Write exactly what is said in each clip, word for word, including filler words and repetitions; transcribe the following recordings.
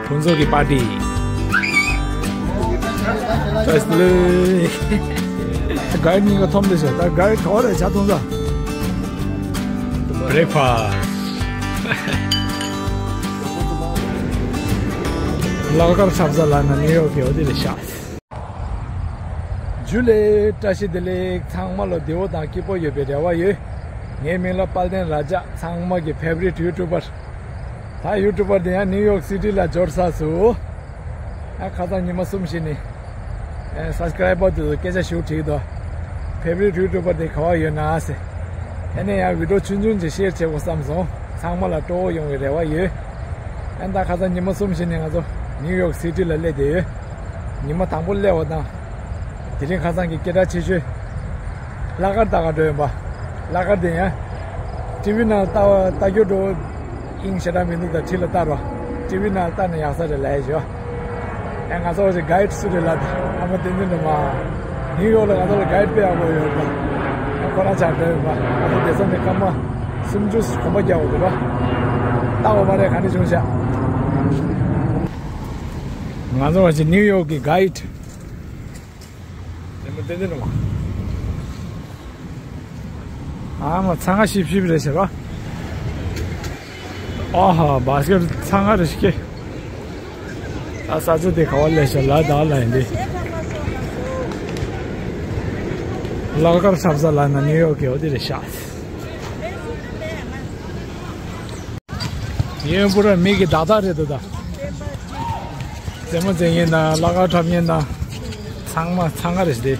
ཕུན་ཚོགས་ཀྱི་པར་ཊི། བཀྲ་ཤིས་བདེ་ལེགས། གཱའིཌ་གཉིས་ཀ་འཐོམ་བསྡད་ཤག་ད་གཱའིཌ་ག་བ་རེད་ཆ་ཐུང་ས། བྷི་རེག་ཕ་སི། ལག་དཀར་འཁྲབ་ས་ལ་ན་ནིའུ་ཡོག་གི་འོ་དེ་རེད་ཤག་ཇུ་ལེ། བཀྲ་ཤིས་བདེ་ལེགས། ཚང་མ་ལ་བདེ་པོ་དང་སྐྱིད་པོ་ཡོད་པའི་རེ་བ་ཡོད། ངའི་མིང་ལ་དཔལ་ལྡན་ར་ཇ། ཚང་མ་གི་ཕེ་ཝ་རི་ཊི་ཡུ་ཊུ་བར། ད་ཡུ་ཊུ་བར་དེ་ཡང་ནིའུ་ཡོག་སི་ཊི་ལ་འབྱོར་ཚར་སོང་། ཨ་ཁ་སང་ཉི་མ་གསུམ་ཞིག་ནས་ཨ་སབ་སི་ཀ་རའི་བར་དེ་ཚོ་སྐད་ཆ་ཞིག་དྲིས་འདུག་ཕེ་ཝ་རི་ཊི་ཡུ་ཊུ་བར་དེ་ག་བ་ཡོད་ན་ཟེར། ཨ་ནས་ཡང་བི་ཌི་ཡོ་ཆུང་ཆུང་ཅིག་ཤེར་བྱེད་དགོས་བསམ་སོང་། ཚང་མ་ལ་སྤྲོ་བོ་ཡོང་བའི་རེ་བ་ཡོད། ཨ་ད་ཁ་སང་ཉི་མ་གསུམ་ཞིག་ནས་ང་ཚོ་ནིའུ་ཡོག་སི་ཊི་ལ་སླེབས་བསྡད་ཡོད། ཉི་མ་དང་པོ་སླེབས་པ་དང་། དེ་རིང་ཁ་སང་གི་སྐད་གྲགས་ཆེ་ཤོས་གླ་གར་ལྟ་ག་འགྲོ་ཡིན་པ། གླ་གར་དེ་ཡང་ཊི་ཝི་ནང་ལྟ་བ་ལྟ་རྒྱུ་འགྲོ། དབྱིངས་ཞེ་དྲག་མི་འདུག་ད་ཁྲིད་ལ་ལྟ་རོགས། ཊི་ཝི་ནང་ལྟ་ན་ཡག་ས་རེད་ལབ་ཡ་ཞོ། ཨེ་ང་ཚོ་གི་གཱའིཌ་སུ་རེད་ལབ་དེ་ཨ་མ་བསྟན་འཛིན་འགྲོ་མ། ནིའུ་ཡོག་ལ་ང་ཚོ་ལ་གཱའིཌ་དཔེ་ཡག་པོ་ཡོད་རེད་ད། ཨ་ཁོ་རང་ཆགས་འགྲོ་ཡིན་པ། ང་ཚོ་བསྡད་ས་ནས་སྐར་མ་སུམ་ཅུ་གོམ་པ་རྒྱག་དགོས་འདུག་ར། ལྟ་བ་མ་རེད་ག་འདྲ་བྱུང་ཤག་ང་ཚོ་བ་ཅིག་ནིའུ་ཡོག་གི་གཱའིཌ། དེ་མོ་ཏན་ཏན་རུང་བ། ཨ་མ་ཚང་ང་ཤིབ་ཤིབ་རེད་ཟེར་བ། ཨ་ཧ་བཱ་སི་ཀེཊ་ཚང་ང་རེད་ཤི་ཀེ། ད་ས་ཆ་དེ་ག་བ་ལས་ཤ་ལ་ད་ལ་ཡིན་དེ། གླ་གར་འཁྲབ་ས་ལ་ན་ནིའུ་ཡོག་གི་འོ་དེ་རེད་ཤག་ཡིན་པུ་ར་མི་གི་བདག་བདག་རེད་འདུག་ད། རྩེད་མོ་རྩེ་མཁན་དང་གླ་གར་འཁྲབ་མཁན་དང་། ཚང་མ་ཚང་ང་རེད་དེ།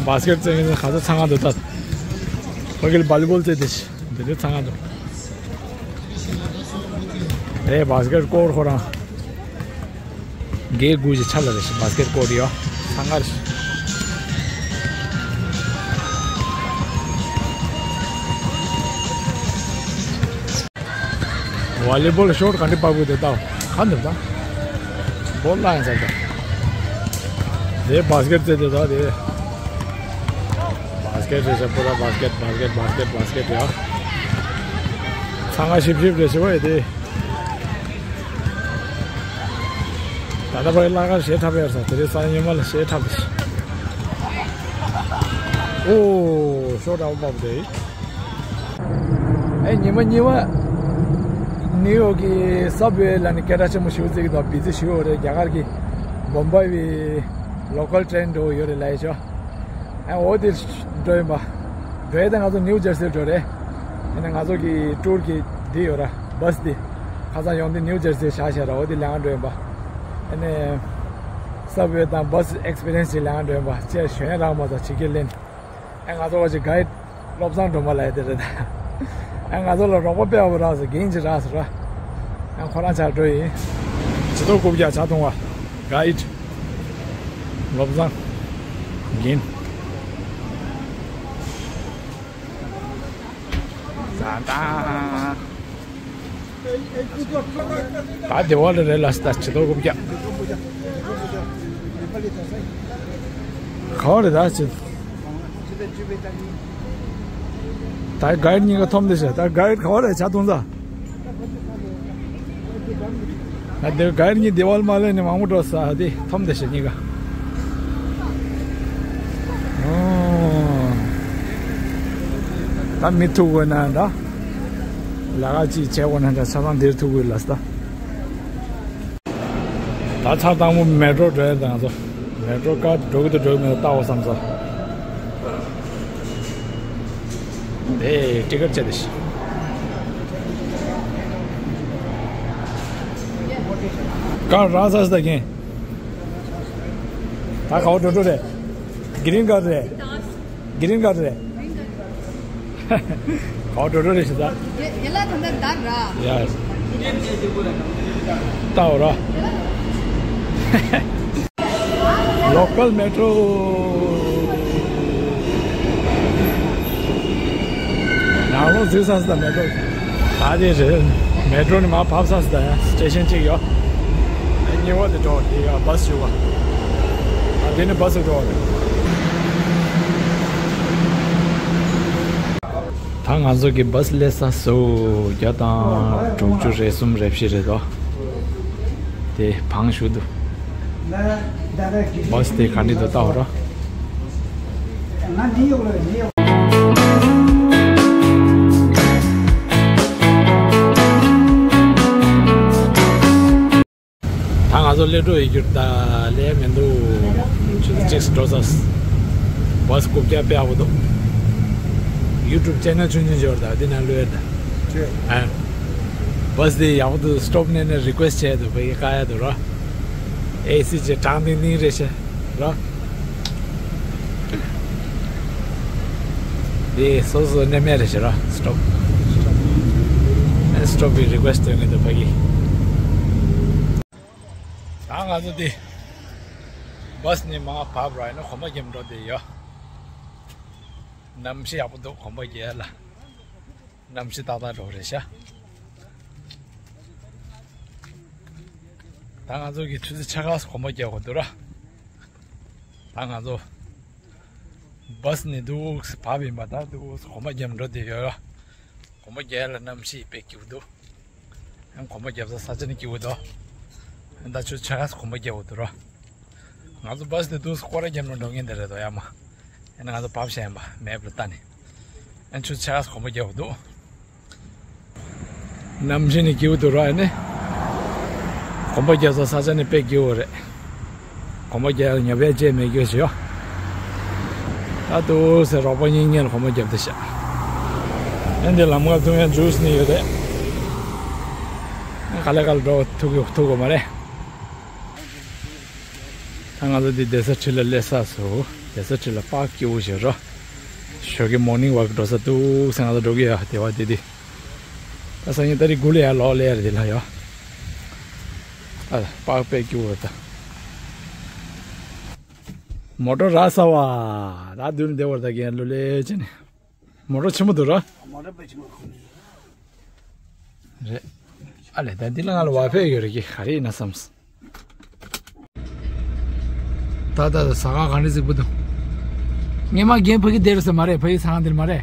བཱ་སི་ཀེཊ་རྩེ་མཁན་ག་ཚོད་ཚང་ང་འདུག་ད། ཕ་གིར་བཱ་ལི་བོལ་རྩེ་དེ་འདི་འདྲ་ཚང་ང་འདུག་དེ་བཱ་སི་ཀེཊ་ཀོར་ཁོ་རང་། བརྒྱད་དགུ་ཞིག་ཆ་ལ་རེ་ཞིག་བཱ་སི་ཀེཊ་ཀོར་ཡོད། ཚང་ང་རེ་ཞིག་ཝ་ལི་བོལ་ཤོཊ་ག་འདྲ་པག་པོ་དེ་ལྟ་ག་འདུག་ད། བོལ་ལ་ཡང་ཟེར་ད། དེ་བཱ་སི་ཀེཊ་རྩེ་དེ་ད་དེ། བཱ་སི་ཀེཊ་རེ་ཞིག་པུ་ར་བཱ་སི་ཀེཊ་བཱ་སི་ཀེཊ་བཱ་སི་ཀེཊ་བཱ་སི་ཀེཊ་ཡ། ཚང་ང་ཞིབ་ཞིབ་རེ་ཞིག་བ་ཡ་དེ། ད་ལྟ་བར་གླ་གར་ཞེ་ཐབས་ཡར་སོང་། དེ་རིང་སང་ཉིན་མ་ལ་ཞེ་ཐབས་རེད། ཨོ་ཤོ་འདྲ་པོ་བབས་འདུག་ཨེ་ཉི་མ་གཉིས་པ་ནིའུ་ཡོག་གི་སབ་ཝེ་ལ་ནི་སྐད་གྲགས་ཆེན་པོ་ཞིག་བརྩི་གི་འདུག་བི་ཛི་ཞིག་རེད། རྒྱ་གར་གྱི་བོམ་བྷའི་བའི་ལོ་ཀལ་ཊེན་འགྲོ་ཡོད་རེད་ལབ་ཡ་ཤོ། ཨ་འོ་དེ་འགྲོ་ཡིན་པ། འགྲོ་ཡས་དེ་ང་ཚོ་ནིའུ་ཇར་སིར་འགྲོ་རེད། ཨ་ནི་ང་ཚོ་གི་ཊུར་གི་འདི་ཡོད་ར་བཱ་སི་འདི། ཁ་སང་ཡོང་དུས་ནིའུ་ཇར་སིར་བཞག་བཞག་ར་འོ་དེ་ལེན་ག་འགྲོ་ཡིན་པ། ཨ་ནི་སབ་ཝེ་དང་བཱ་སི་ཨེག་སི་པི་རི་ཡན་སི་ཅིག་ལེན་ག་འགྲོ་ཡིན་པ་ཅེས་ཞོན་རག་མ་ཚ་ཕྱི་རྒྱལ་ལེན། ཨ་ང་ཚོ་བ་ཅིག་གཱའིཌ་བློ་བཟང་སྒྲོལ་མ་ལ་ཡ་དེ་རེད་ད། ཨ་ང་ཚོ་ལ་རོགས་པ་དཔེ་ཡག་པོ་རག་སོང་། རྒན་ཅིག་རག་སོང་ར། ཨ་ཁོ་རང་ཆགས་འགྲོ་ཡིན། ཇི་ཏོ་རྐུབ་བཀྱག་ཇ་འཐུང་བ། གཱའིཌ། བློ་བཟང་། རྒན། ད་ད། ད་དེ་བ་ལ་རེད་ལ་ད་ཇི་ཏོ་རྐུབ་བཀྱག་ག་བ་རེད་ད་ཇི། ད་གཱའིཌ་གཉིས་ཀ་འཐོམ་བསྡད་ཤག་ད་གཱའིཌ་ག་བ་རེད་ཇ་འཐུང་ས། ད་དེ་གཱའིཌ་གཉིས་དེ་བ་ལ་མ་སླེབས་ནས་མང་པོ་འགྲོ་ས་དེ་འཐོམ་བསྡད་ཤག་གཉིས་ཀ་ཨོ། ད་མི་ཐུག་དགོས་ན་འདྲ། ལ་ཁ་ཅིག་བྱེད་དགོས་ན་འདྲ་ཆ་ཚང་འདིར་ཐུག་དགོས་ལ་ས། ད་ཆ་དང་པོ་མེ་ཏྲོ་འགྲོ་ཡ་དང་ཚོ། མེ་ཏྲོ་ཀ་འགྲོ་གི་འདུག་འགྲོ་གི་མེད་ལྟ་འོ་བསམ་ཚོ། དེ་ཊི་ཀེཊ་བྱས་ཏེ་ཤི། ཀ་རང་ས་སི་ད་གིན། ད་ག་བ་འགྲོ་འགྲོ་རེད། གི་རིན་ཀར་རེད། གི་རིན་ཀར་རེད། ག་བ་འགྲོ་འགྲོ་རེད་ཤི་ད། དེ་ལ་ད་ལྟ་བརྡར་ར། ཡ། ལྟ་འོ་ར། ལོ་ཀལ་མེ་ཏྲོ། ནང་ལོགས་འཛུལ་ས་སི་ད་མེ་ཏྲོ། ད་དེ་རེད། མེ་ཏྲོ་ནི་མར་ཕབ་ས་སི་ད་ཡ་སི་ཊེ་ཤན་གཅིག་ཡོད། ཨ་གཉིས་པ་དེ་འགྲོ་བ་དེ་ཡ་བཱ་སི་ཞུ་བ། ཨ་དེ་ནི་བཱ་སི་འགྲོ་བ་རེད། ད་ང་ཚོ་གི་བཱ་སི་སླེབས་ས་སོ། བརྒྱ་དང་དྲུག་ཅུ་རེ་གསུམ་རེ་བཞི་རེད་དོ། དེ་བང་ཞུ་འདུག་བཱས་དེ་ག་འདྲ་འདུག་ལྟ་བ་རོགས། ད་ང་ཚོ་སླེབས་འགྲོ་ཡི་གྱུར། ད་སླེབས་མི་འདུག་ཆུ་ཚོད་གཅིག་འགྲོ་ས། བཱས་རྐུབ་བཀྱག་དཔེ་ཡག་པོ་འདུག་ཡུ་ཊུབ་ཅེ་ནལ་ཆུང་ཆུང་ཅིག་ཡོད་རེད། ད་འདི་ནང་བླུགས་ཡོད་ད། ཨ། བཱས་འདི་ཡག་པོ་འདུག་སི་ཊོབ་ནས་ནས་རི་ཀུ་ཨེ་སི་ཊི་བྱས་འདུག་བོད་ཡིག་བཀག་ཡ་འདུག་རོ། ཨེ་སི་ཅིག་གྲང་ཏིང་ཏིང་རེད་ཤག་རོ། འདི་སོ་སོ་གནས་མལ་རེད་ཤག་རོ། སི་ཊོབ། ཨ། སི་ཊོབ་གི་རི་ཀུ་ཨེ་སི་ཊི་སྟོན་གྱི་འདུག་ཕ་གི། ད་ང་ཚོ་འདི་བཱས་ནས་མར་བབས་ར་ཡིན་ན་གོམ་པ་རྒྱབ་འགྲོ་བསྡད་ཡོད། གནམ་གཤིས་ཡག་པོ་འདུག་གོམ་པ་རྒྱབ་ལ། གནམ་གཤིས་ཏག་ཏག་འགྲོ་རེད་ཤག་ད་ང་ཚོ་གི་ཆུ་ཚོད་ཕྱེད་ཀ་གོམ་པ་རྒྱག་དགོས་འདུག་ར། ད་ང་ཚོ་བཱས་ནས་འདུག་སེ་བབས་ཡིན་པ། ད་འདུག་སེ་གོམ་པ་རྒྱབ་འགྲོ་བསྡད་ཡོད་ར། གོམ་པ་རྒྱག་ཡ་ལ་གནམ་གཤིས་དཔེ་སྐྱིད་པོ་འདུག་ཡང་གོམ་པ་རྒྱབ་ས་ས་ཆ་ནི་སྐྱིད་པོ་འདུག་ཡང་ད་ཆུ་ཚོད་ཕྱེད་ཀ་གོམ་པ་རྒྱག་དགོས་འདུག་ར། ང་ཚོ་བཱས་དེ་འདུག་སེ་སྐོར་ར་རྒྱབ་ནས་འགྲོ་མཁན་དེ་རེད་དོ་ཡ་མ། ཡང་ན་ང་ཚོ་བབས་ཤག་ཡིན་པ་མེབ་ལ་ལྟ་ནས། ཡང་ཆུ་ཚོད་ཕྱེད་ཀ་གོམ་པ་རྒྱག་དགོས་འདུག་གནམ་གཤིས་ནི་སྐྱིད་པོ་འདུག་ར། ཨ་ནི་གོམ་པ་རྒྱག་ས་ས་ཆ་ནི་དཔེ་སྐྱིད་པོ་རེད། གོམ་པ་རྒྱག་ཉོབ་ཡ་ཅེས་མེད་རྒྱུ་ཞིག་ཡོད། ད་འདུག་སེ་རོགས་པ་གཉིས་གཉིས་ལ་གོམ་པ་རྒྱབ་བསྡད་ཤག་ཨ་འདི་ལམ་ཁ་ཐུག་ཡང་ཇུས་ནི་ཡོད་རེད། ག་ལེ་ག་ལེ་འགྲོ་ཐུག་གི་ཐུག་གི་མ་རེད། ད་ང་ཚོ་འདི་བསྡད་ས་ཁྲི་ལ་སླེབས་ཚར་སོང་། བསྡད་ས་ཁྲི་ལ་པཱརྐ་སྐྱིད་པོ་ཞིག་རོ། ཞོགས་ཀའི་མོར་ནིང་ཝོག་འགྲོ་ས་འདུག་སེ་ང་ཚོ་འགྲོ་གི་ཡོད། སྡེ་བ་འདི་འདི། ད་སང་ཉིན་ཏ་རིག་དགུ་ལ་ཡར་ལོག་སླེབས་ཡ་རེད། འདི་ལ་ཡོད། ཨ། པཱརྐ་དཔེ་སྐྱིད་པོ་རེད་ད། མོ་ཊ་རག་ཚར་བ། ད་མདུན་ལ་བསྡད་པ་རེད། ད་རྒན་ལོ་ལེ་བྱས་ནས། མོ་ཊ་ཆེན་པོ་འདུག་ར། མོ་ཊ་དཔེ་ཆེན་པོ་ཁུག་ནས། རེད། ཨ་ལས། ད་འདི་ལ་ང་ལ་ཝའི་ཕའི་ཡོད་རེད་ཀྱི། ག་རེ་ཡིན་ན་བསམས། ད་ད་ད་ཟ་ཁང་ག་འདྲ་གཟིགས་པོ་འདུག་སྔན་མ་རྒན་ཕ་གི་དེར་ཟེར་མ་རེད། ཕ་གི་ཟ་ཁང་དེར་མ་རེད།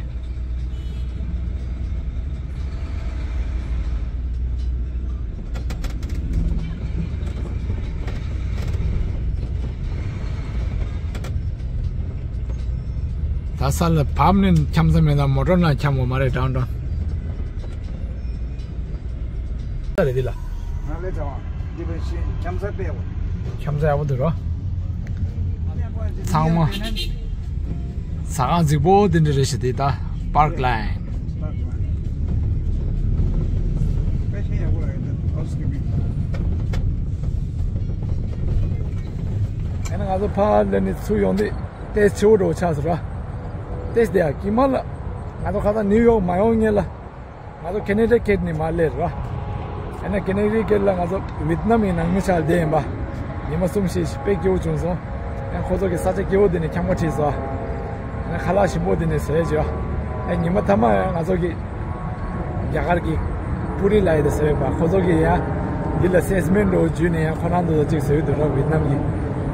ད་ས་ལ་བབས་ནས་འཁྱམ་ས་མེད་ན་མོ་ཊ་ནང་འཁྱམ་དགོས་མ་རེད། ཌའུན་ཊའུན། ད་རེད་འདི་ལ། ང་ལས་ཙང་བ། འདི་བས་ཤེས་འཁྱམ་ས་དཔེ་ཡག་པོ། འཁྱམ་ས་ཡག་པོ་འདུག་རོ། ཚང་མ། ཟ་ཁང་རྫིག་པོ་འདི་འདྲ་རེད་ཤག་འདི་ད་པཱརྐ་ལའིན། དཔེ་ཤེས་ཡག་པོ་རེད། ཨོ་སི་ཀི་བི། ཨ་ནི་ང་ཚོ་ཕར་ལ་ནི་ཚུར་ཡོང་དུས་ཏེས་ཆེ་བོ་འགྲོ་ཆགས་སོང་ར། ཏེས་དེ་ཡ་ཀི་མ་ལ། ང་ཚོ་ཁ་སང་ནིའུ་ཡོག་མ་ཡོང་སྔོན་ལ། ང་ཚོ་ཀེ་ནེ་ཊི་ཀེཊ་ནས་མར་སླེབས་ར། ཨ་ནི་ཀེ་ནེ་ཊི་ཀེཊ་ལ་ང་ཚོ་ཝེད་ནམ་གྱི་ནང་མི་ཆགས་བསྡད་ཡིན་པ། ཉི་མ་གསུམ་བཞི་ཞིག་དཔེ་སྐྱིད་པོ་བྱུང་སོང་། ཡང་ཁོ་ཚོ་གི་ས་ཆ་སྐྱིད་པོ་དེ་ནས་འཁྱམ་པ་ཁྲིད་སོང་། ཨ་ནི་ཁ་ལག་ཞིམ་པོ་དེ་ནས་ཟས་བྱས། ཨ་ཉི་མ་མཐའ་མ་ཡང་ང་ཚོ་གི་རྒྱ་གར་གྱི་པུ་རི་ལབ་ཡས་དེ་ཟས་པ། ཁོ་ཚོ་གི་ཡང་འདི་ལ་སེལ་སི་མེན་འདྲ་བོ་བརྒྱུད་ནས་ཡང་ཁོ་རང་ཚོ་ལ་ཅིག་ཟས་འདུག་ར། ཝེད་ནམ་གྱི།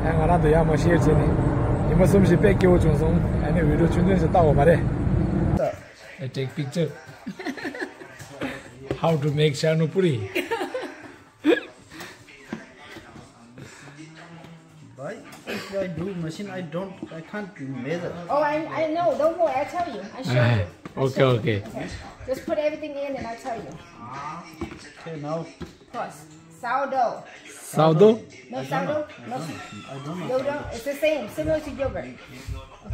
ཡང་ང་རང་ཚོ་ཡར་མར་ཤེར་བྱས་ནས་ཉི་མ་གསུམ་བཞི་དཔེ་སྐྱིད་པོ་བྱུང་སོང་། ཨ་ནི་བི་ཌིའོ་ཆུང་ཆུང་ཞིག་བཏང་བ་མ་རེད། I take picture. How to make Shanupuri? Why? If I do machine, I don't, I can't measure. Oh, I, I know. Don't worry. I tell you. I show you. I Okay, show you. Okay. Okay. Just put everything in and I tell you. Okay, now. First, sourdough. Sourdough? No sourdough? No. I don't know. Yogurt, it's the same, similar to yogurt.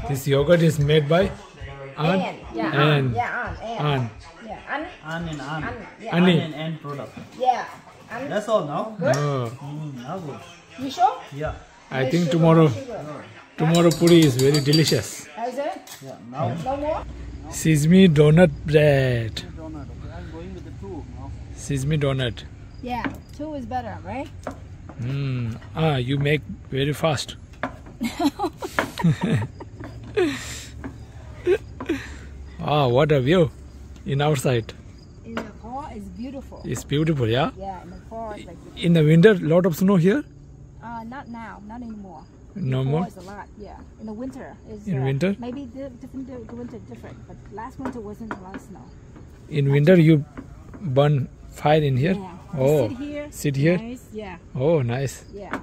This yogurt is made by An? An, yeah, An. An. Yeah, An, An. An. Yeah, An. An and An. An, yeah. An. An and An product. Yeah. An. That's all now. Good? Oh. Mm, now good. You sure? Yeah. I think tomorrow, tomorrow puri is very delicious. Is it? Yeah, now. No more? Sesame donut bread. Donut. Okay, I'm going with the two now. Sesame donut. Yeah, two is better, right? Mm. Ah, you make very fast. Ah, what a view in outside. In the fall, it's beautiful. It's beautiful, yeah? Yeah, in the fall, it's like. In the winter, lot of snow here? Uh, not now, not anymore. No more? Before it's a lot, yeah. In the winter, it's, in uh, winter? Maybe the different, the winter different, but last winter wasn't a lot of snow. In winter, you burn Fire in here? Yeah. Oh, sit here. Sit here? Nice. Yeah. Oh, nice. Yeah.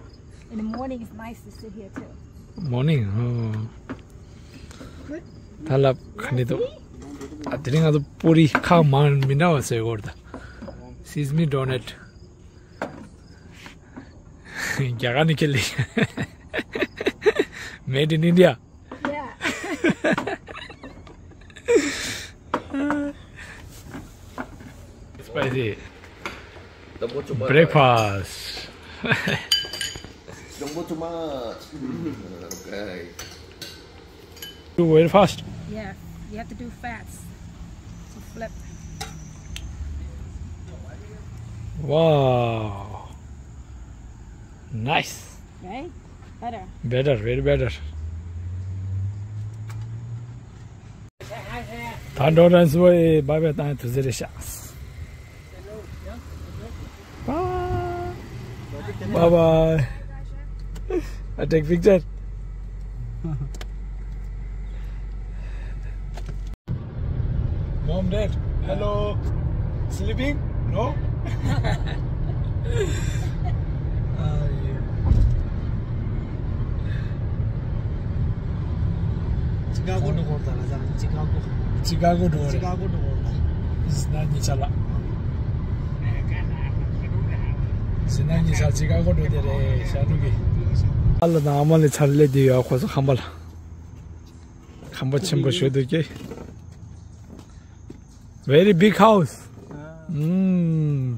In the morning, it's nice to sit here too. Morning. Oh. Good. ད་ལབ་ཁ་ནི་དོ། ཨ་དེ་རིང་ང་ཚོ་པུ་རི་ཁ་མང་མི་འདྲ་བ་ཟེར་གོ་ར་ད། Sesame donut. རྒྱ་གར་ནི་ཁེ་ལི། Made in India. Yeah. Spicy. Breakfast. Jumbo too much. Okay. Do very fast. Yeah, you have to do fast. To flip. Wow. Nice. Right? Better. Better, very better. ད་འགྲོ་རན་སུ་བའི་བ་བའི་བཏང་དུ་ཟེར་རེ་ཤག Bye bye. I take picture. Mom, dad, hello. Sleeping? No? Ah, yeah. Chicago འགྲོ་གོ་ད་ལ་ཅིག་Chicago. Chicago འགྲོ་རེད། Chicago འགྲོ་གོ་ད། ཟི་ན་ཉི་ཆ་ལ། ཟི་ན་ཉི་ཆ་Chicago འགྲོ་དེ་རེད་ཤ་ནུ་གི། ཨ་ལ་དང་ཨ་མ་ལ་ཆར་ལེ་དེ་ཡོད་ཁོ་ཚོ་ཁམས་པ་ལ། ཁམས་པ་ཆེན་པོ་ཞུ་འདུག་ཀྱེ། Very big house. ཨུམ།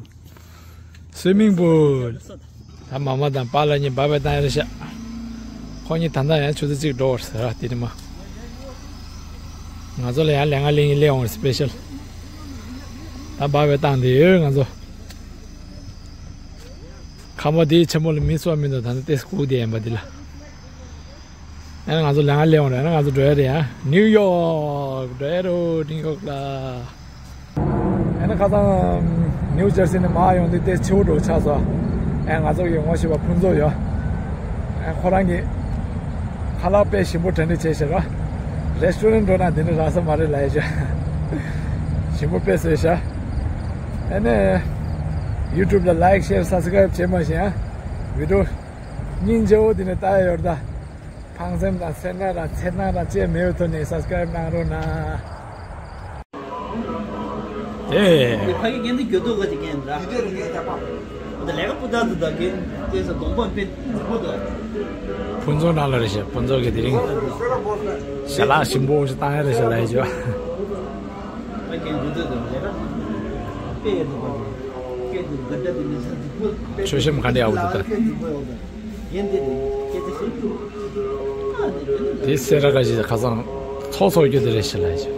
Swimming pool. ད་མ་མ་དང་པཱ་ལགས་གཉིས་བ་བའི་བཏང་ཡོད་རེད་ཤག་ཁོ་གཉིས་ད་ལྟ་ཡང་ཆུ་ཚོད་གཅིག་འགྲོ་བར་ཟེར་ར་དེ་ནི་མ། ང་ཚོ་ལ་ཡང་ལས་ང་ལས་ངན་སླེབས་འོང་རེད་special། ད་བ་བའི་བཏང་དེ་ཡོད་ང་ཚོ། ཁམས་པ་དེའི་ཆེན་མོ་ལ་མི་སུ་བ་མི་འདུག་ད་ནི་ཏེ་སྐུག་དེ་ཡན་པ་དེ་ལ། ཨ་ནི་ང་ཚོ་ལས་ང་སླེབས་འོང་རེད། ཨ་ནི་ང་ཚོ་འགྲོ་ཡ་རེད་ཡ། ནིའུ་ཡོག་འགྲོ་ཡ་རེད་ནིའུ་ཡོག་ལ། ཨ་ནི་ཁ་སང་ནིའུ་ཇར་སི་ནས་མར་ཡོང་དུས་ཏེ་ཆེ་བོ་འགྲོ་ཆགས་སོང་། ཨ་ང་ཚོ་གི་ངོ་ཤེས་པ་ཕུན་ཚོགས་ཡོད། ཨ་ཁོ་རང་གིས་ཁ་ལག་དཔེ་ཞིམ་པོ་གྲ་སྒྲིག་བྱས་ཤག་ར། Restaurant འགྲོ་ན་འདི་འདྲ་རག་ས་མ་རེད་ལབ་ཡ་ཤག་ཞིམ་པོ་དཔེ་བཟོས་ཤག་ཨ་ནི་YouTube ལ་like share subscribe བྱེད་མ་ཤེས་ཨ། video སྙིང་རྗེ་བོ་འདི་ནས་ལྟ་ཡ་ཡོད་རེད་ད། ཕངས་སེམས་དང་སེར་སྣ་དང་ཚེར་སྣང་དང་བཅས་མེད་པའི་ཐོག་ནས་subscribe གནང་རོགས་གནང་། ཨེ། ཕ་གི་རྒན་འདི་འགྱུར་ལྡོག་ག་ཅིག་རྒན་འདྲ། འདི་ལས་ཀ་སྤུ་དག་འདི་དག་གི་དེ་ས་གདོང་པ་དཔེ་རྫིག་པོ་འདུག་ཕུན་ཚོགས་ནང་ལ་རེད་ཤག་ཕུན་ཚོགས་ཀྱི་དེ་རིང་ཞལ་ལག་ཞིམ་པོ་ཞིག་བཏང་ཡ་རེད་ཤག་ལབ་ཡ་ཅིག་ཡོད། ཕ་གི་རྒན་འགྱུར་ལྡོག་འདི་ལས་ཀ་དཔེ་ཡོད་འདུག་ཕ་གི་སྐད་འདི་འགའ་འདྲ་འདི་མི་ས་རྫིག་པོ། མཆོད་གཤོམ་ག་འདྲ་ཡག་པོ་འདུག་ད། དེ་སེ་ར་ག་ཞིག་ཁ་སང་ཚོགས་ཚོགས་རྒྱུ་དེ་རེད་ཤག་ལབ་ཡ་ཅིག་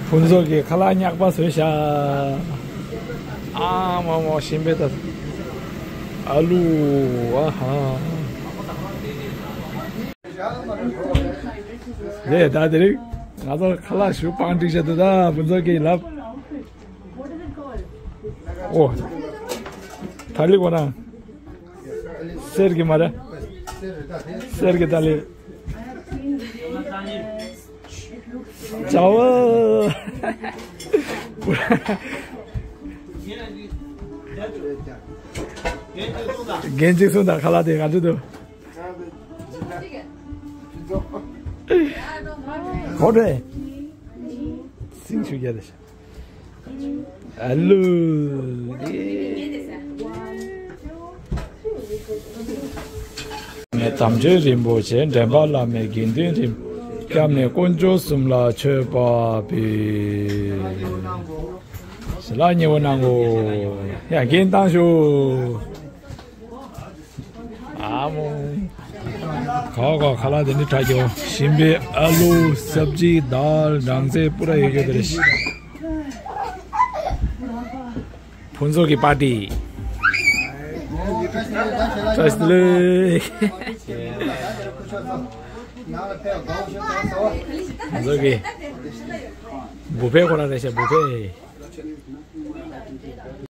ཕུན་ཚོགས་ཀྱིས་ཁ་ལག་ཉག་པ་བཟོས་ཤག་ཨ་མ་མ་ཤིང་པའི་ད་ཨ་ལུ་ཨ་ཧ། རེད་ད་དེ་རིང་ང་ཚོ་ཁ་ལག་ཞུ་པང་སྒྲིག་བྱ་འདུག་ད་ཕུན་ཚོགས་ཀྱིས་ལབ། ཨོ། ཐ་ལི་གོ་ན། གསེར་གྱི་མ་རེད། གསེར་གྱི་ཐ་ལི། ཅའོ། རྒན་གཅིག་གསུངས་དང་ཁ་ལག་དེ་ག་འདྲ་འདུག་གོ་དྲེ། སིང་ཆུ་རྒྱལ་རེད་ཤག་ཨ་ལུ། ནས་དམ་ཆོས་རིན་པོ་ཆེ་འདྲེན་པ་བླ་མའི་དགེ་འདུན་རིམ། སྐྱབས་གནས་དཀོན་མཆོག་གསུམ་ལ་མཆོད་པ་འབུལ། ཞལ་ལག་མཉེས་པོ་གནང་གོ་ཡ་འགན་བཏང་ཤོག་ཨ་མོ། ག་ག་ཁ་ལག་དེ་འདྲ་དྲག་གི་ཞིམ་པའི་ཨ་ལུ་སབ་ཇི་དཱལ་སྦྲང་རྩི་པུ་ར་ཡོད་རྒྱུ་དེ་རེད། ཕུན་ཚོགས་ཀྱི་པར་ཊི། བཀྲ་ཤིས་བདེ་ལེགས། ཕུན་ཚོགས་ཀྱི་བུ་ཕའི་ཁོ་རང་རེད་ཤག་བུ་ཕའི།